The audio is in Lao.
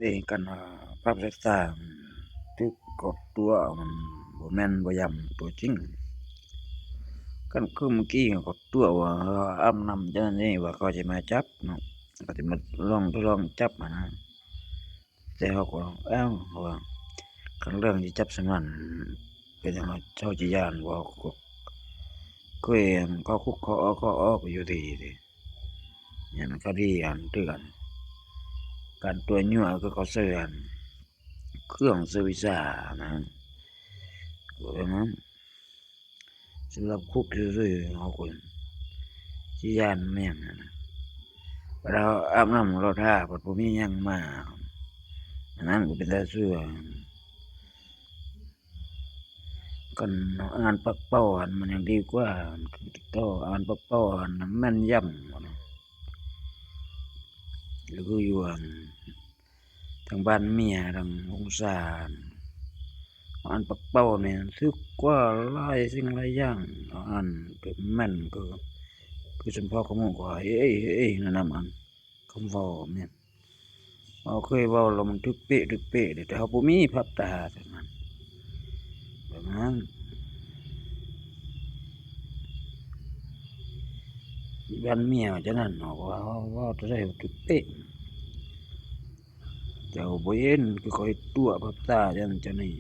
ເດ້ ຄັນວ່າພາບສາຍຕາຖືກເຂົາຕົວະ ມັນບໍ່ແມ່ນບໍ່ຢາມຕົວະຈິງ. ຄັນຄືເມື່ອກີ້ເຂົາຕົວະວ່າອາບນ້ຳຈັ່ງນັ້ນນີ້ ວ່າເຂົາຊິມາຈັບເນາະ, ເຂົາຊິມາລອງທົດລອງຈັບຫັ້ນນະ. ແຕ່ເຮົາກໍ ເອົ້າ ວ່າ ຄັນເລື່ອງຊິຈັບສ່ຳນັ້ນ ເປັນຫຍັງເຮົາຊິຢ້ານບໍ່? ເຄີຍເຂົ້າຄຸກເຂົ້າອອກ ເຂົ້າອອກຢູ່ດີເດ້. ຫຍັງຄະດີອັນຖືກອັນ ການຕົວະຍົວະ ຄືເຂົາໃຊ້ອັນເຄື່ອງໃຊ້ວິຊານະ ແບບນັ້ນ. ສຳລັບຄຸກຊື່ໆ ເຮົາກໍຊິຢ້ານແມ່ນຫັ້ນນະ. ເວລາອາບນ້ຳລໍຖ້າ ພັດບໍ່ມີຫຍັງມາ ອັນນັ້ນກໍເປັນຕາເຊື່ອ. ຄັນອ່ານປາກເປົ້າຫັ້ນ ມັນຍັງດີກວ່າ ຄືຕິດຕໍ່ອ່ານປາກເປົ້າຫັ້ນ ແມ່ນຢຳຫັ້ນນະ. ຫຼືຄືຢູ່ອັນ ທາງບ້ານເມຍ ທາງຫົງສາ ອ່ານປາກເປົ້ານີ້ຖືກກວ່າຫຼາຍສິ່ງຫຼາຍຢ່າງ. ເຮົາອ່ານແບບແມ່ນ ຄື ຄືສຳເພາຂະໝູກວ່າ ເອີຍ ເອີຍ ແນະນຳອັນ ຄຳເວົ້າແມ່ນ ເຮົາເຄີຍເວົ້າແລ້ວມັນຖືກເປະ ຖືກເປະເດ້ ແຕ່ເຮົາບໍ່ມີພາບຕາເທົ່ານັ້ນ ແບບນັ້ນ. ບ້ານເມຍຈັ່ງນັ້ນ ເຮົາເວົ້າ ເວົ້າເທົ່າໃດຖືກເປະ ເຈົ້າບໍ່ເຫັນ ຄືຂ້ອຍຕົວະພາບຕາຈັ່ງນັ້ນຈັ່ງນີ້.